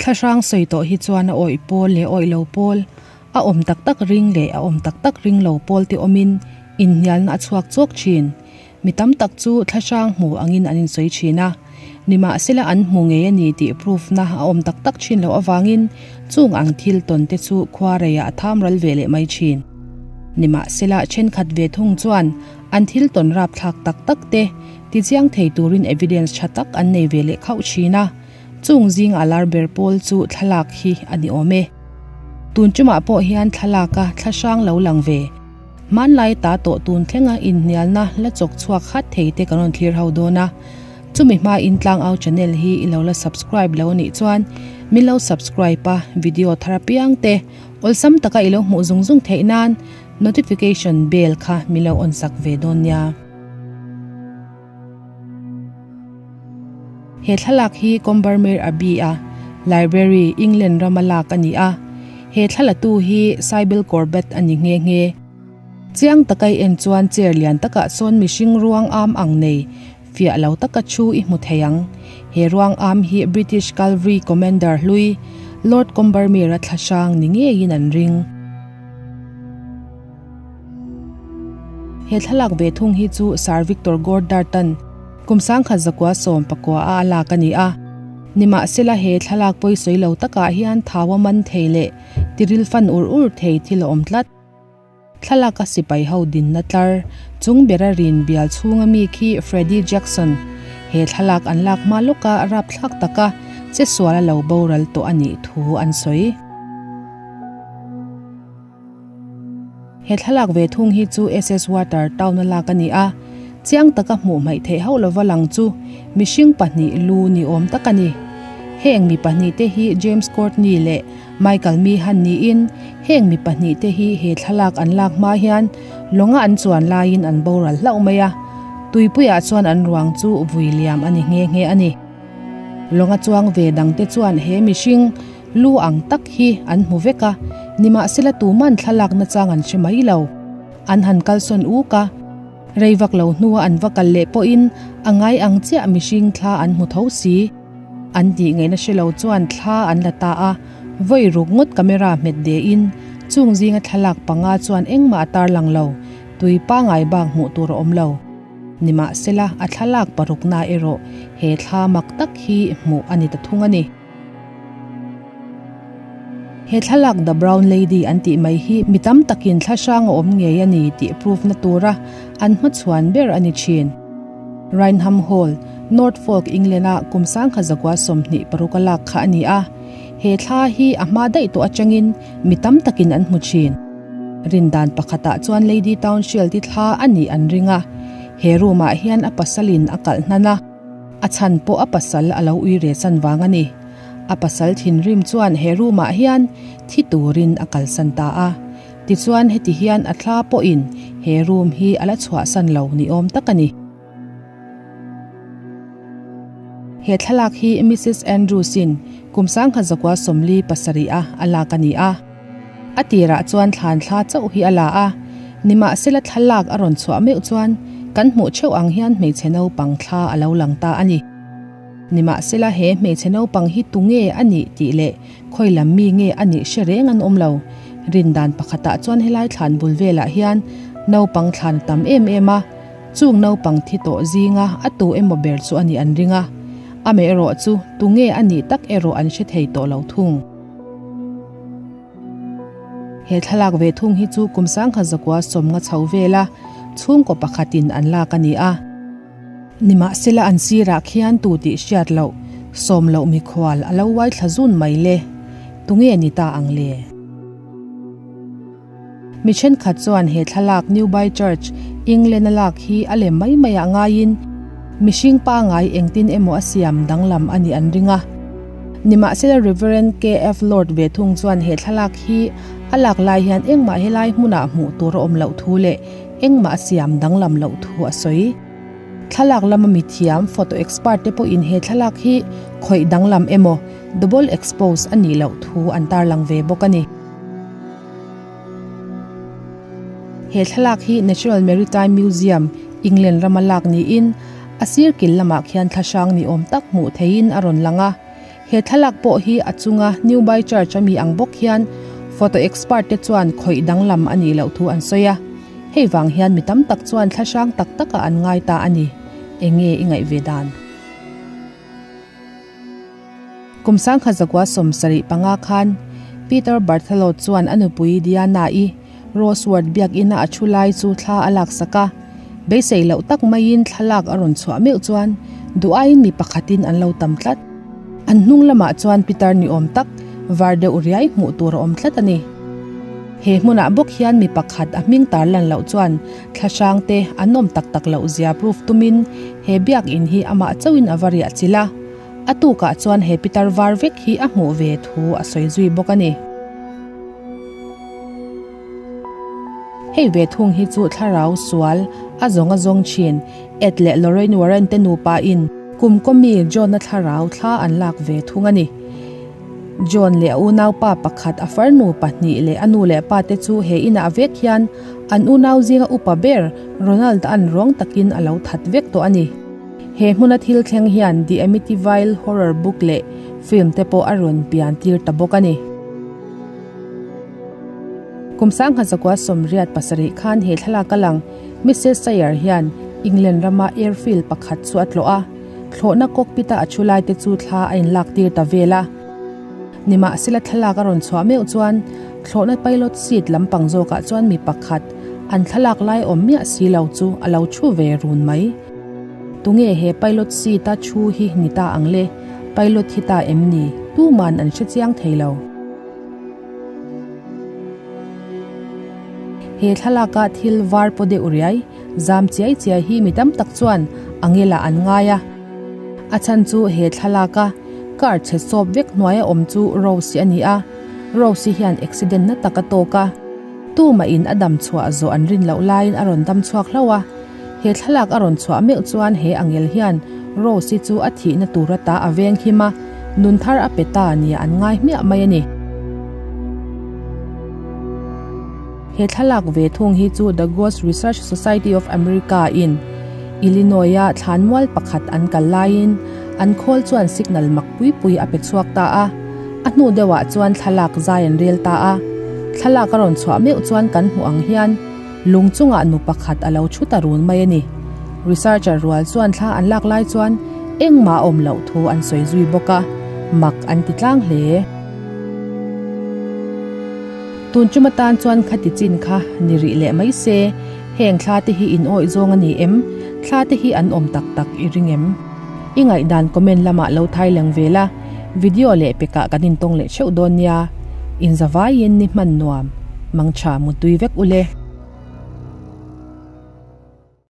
Thlahrang sawi tawh hi chuan a awih pawl leh awih lo pawl, a awm tak tak ring leh a awm tak tak ring lo pawl te awmin inhnialna a chhuak chawk thin. Mi tam tak chu thlahrang hmu angin an insawi thin a, nimahsela an hmu ngei a ni tih proof na a awm tak tak thin loh avangin chung ang thil tawn te chu khua reiah a tham ral ve leh mai thin. Nimahsela thenkhat ve thung chuan an thil tawn rapthlak tak tak te tichiang thei turin evidence tha tak an nei ve leh khauh thin a, chung zing a lar ber pawl chu thlalak hi a ni awm e. Tun tumah pawh hian thlalak a thlahrang lo lang ve. Hmanlai ta tawh tun thlenga inhnialna la chawk chhuak hat thei te kan rawn thlir ho dawn a. Chumi hma in Tlangau channel hi i lo la subscribe lo anih chuan min lo subscribe a, video thar apiang te awlsam taka i lo hmuh zung zung theih nan notification bell kha min lo on sak ve dawn nia. He thlalak hi Combermere Abbey a Library, England rama lak a ni a. He thlalatu hi Sybil Corbett a ni nghe nghe. Chiang taka i en chuan chair lian takah sawn mihring ruang am ang nei fiah lo taka thu i hmu thei ang. He ruang am hi British Calvary Commander hlui Lord Combermere-a thlahrang ni ngeiin an ring. He thlalak ve thung hi chu Sir Victor Goddard-a'n kum 1919 a a lak a ni a. Nimahsela he thlalak pawisawi lo takah hian thau a man thei leh tiril fan ur ur thei thil a awm tlat. Thlalak a sipai ho dinna tlar chung bera rin bial chhunga mi khi Freddie Jackson he thlalak an lak hma lawka rapthlak taka che sual a lo boral tawh a nih thu an sawi. He thlalak ve thung hi chu SS Water town a lak a ni a, chiang taka hmuh hmaih theih hauh lova lang chu mihring pahnih lu ni awm tak a ni. Heng mi pahnih te hi James Courtney leh Michael Meehan niin heng mi pahnih te hi he thlalak an lak hma hian lawnga an chuan laiin an boral hlauh mai a, tuipuiah chuan an ruang chu vui liam a ni nghe nghe a ni. Lawnga chuang ve dangte chuan he mihring Lu ang tak hi an hmu vek a, nimahsela tuman thlalak nachang an hre mai lo. An han kalsawn uk a, rei vak lo hnua an va kal leh pawhin a ngai ang chiah mihring thla an hmu tho si. An tih ngaihna hre lo chuan thla an la ta a, vawi ruk ngawt camera hmet dehin chung zinga thlalak panga chuan engmah a tarlang lo, tui pangai bak hmuh tur a awm lo. Nimahsela a thlalak parukna erawh he thla mak tak hi hmuh a ni ta thung a ni. He thlalak The Brown Lady an tih mai hi mi tam takin thlahrang a awm ngei a ni tih proof na tura an hmachhuan ber a ni thin. Rainham Hall, Northfolk, England-a kum 1926 a lak kha a ni a. He thla hi a hma daih tawh atangin mi tam takin an hmu thin. Rindan pakhatah chuan Lady Townshend ti thla a nih an ring a. He room-ah hian a pasalin a kalh hnan a. A chhan pawh a pasal a lo ui re chan vang a ni. A pasal thinrim chuan he room ah hian thi turin a kalsan ta a. Tichuan heti hian a thla pawhin he room hi a la chhuahsan lo ni awm tak a ni. He thlalak hi Missus Andrews-in kum 1947 a a lak a ni a. A tirah chuan thlan thla chauh hi a la a, nimahsela thlalak a rawn chhuah meuh chuan kan hmuh theuh ang hian hmeichhe naupang thla a lo lang ta a ni. Nimahsela he hmeichhe naupang hi tunge a nih tih leh khawi lam mi nge a nih hre reng an awm lo. Rindan pakhatah chuan helai thlan bul velah hian naupang thlan a tam em em a, chung naupang thi tawh zinga a tu emaw ber chu a nih an ring a, amaherawh chu tunge a nih tak erawh an hre thei tawh lo thung. He thlalak ve thung hi chu kum 1990 chho vela chhungkaw pakhatin an lak a ni a. Nimahsela an sirah khian tu tih hriat loh, sawm loh mikhual a lo uai thla zun mai le. Tunge ni ta ang le? Mi thenkhat chuan he thlalak Newby Church, England a lak hi a lem mai mai ah ngaiin mihring pangai engtin emaw a siam danglam a nih an ring a. Nimahsela Reverend KF Lord ve thung chuan he thlalak hi a lak lai hian engmah helai hmunah hmuh tur a awm loh thu leh engmah a siam danglam loh thu a sawi. Thlalak lama mithiam, photo expert te pawhin he thlalak hi khawih danglam emaw double expose a nih loh thu an tarlang ve bawk a ni. He thlalak hi Natural Maritime Museum, England rama lak niin a sir kil lamah khian thlahrang ni awm tak hmuh theihin a rawn lang a. He thlalak pawh hi a chunga Newby Church ami ang bawk hian photo expert te chuan khawih danglam a nih loh thu an sawi a. Hei vang hian mi tam tak chuan thla hrang tak takah an ngai ta a ni. Enge i ngaih ve dan? Kum sangkhat zakua 75 khan Peter Barthelot chuan a nupui Diana-i Roseworth biakina a thu lai chu thla a laksak a. Beisei loh tak maiin thlalak a rawn chhuah meuh chuan duh aiin mi pakhatin an lo tam tlat. An hnung lamah chuan pitar ni awm tak var deuh riai hmuh tur a awm tlat a ni. He hmunah bawk hian mi pakhat a hming tar lan loh chuan thla hrang te an awm tak tak loh zia proof tumin he biakin hi amah chauhin a va riah chilh a. A tukah chuan he pitar var vek hi a hmuh ve thu a sawi zui bawk a ni. Hei ve thung hi chu thlarau sual a zawng a zawng thin Ed leh Lorraine Warren te nupa in kum kawmi John-a thlarau thla an lak ve thung a ni. John leh a unaupa pakhat a farnu pahnih leh a nu leh pa te chu he inah vek hian an unau zinga upa ber Ronald-a'n ruang takin a lo that vek tawh a ni. He hmuna thil thleng hian The Amityville Horror book leh film te pawh a rawn pian tir ta bawk a ni. Kum 1987 khan he thlalak a lang Mrs Sayer hian England rama airfield pakhat chu a tlawh a, thlawhna cockpit a a thu lai te chu thla a inlak tir ta vel a. Nimahsela thlalak a rawn chhuah meuh chuan thlawhna pilot seat lampang zawkah chuan mi pakhat an thlalak lai awm miah si lo chu a lo thu ve run mai. Tunge he pilot seat a thu hi ni ta ang le? Pilot hi ta em ni? Tuman an hre chiang thei lo. He thlalaka thil var paw deuh riai, zam chiai chiai hi mi tam tak chuan angela an ngai a. A chhan chu he thlalaka car chhe sawp vek hnuaia awm chu Rose-i a ni a, Rose-i hian accident na tak a tawk a. Tumah in a dam chhuah zawh an rin loh laiin a rawn dam chhuak hlauh a. He thlalak a rawn chhuah meuh chuan he angel hian Rose-i chu a thihna tur ata a veng him a, nun thar a pe ta nia an ngai hmiah mai a ni. He thlalak ve thung hi chu The Ghost Research Society of America in Illinois-a thlanmual pakhat an kal laiin an khawl chuan signal mak pui pui a pe chhuak ta a. A hnu deuhah chuan thlalak zai an rel ta a. Thlalak a rawn chhuah meuh chuan kan hmuh ang hian lung chungah nu pakhat a lo thu ta run mai a ni. Researcher rual chuan thla an lak lai chuan engmah a awm loh thu an sawi zui bawk a, mak an ti tlang hle. Tun chuma tan chuan khati chin kha ni rih leh mai se, heng thla te hi in awih zawng a ni em? Thla te hi an awm tak tak i ring em? I ngaihdan comment lamah lo thai leng ve la, video leh pekah kan intawng leh theuh dawn nia. Inzavaiin ni hman nuam, mangtha mutui vek ule.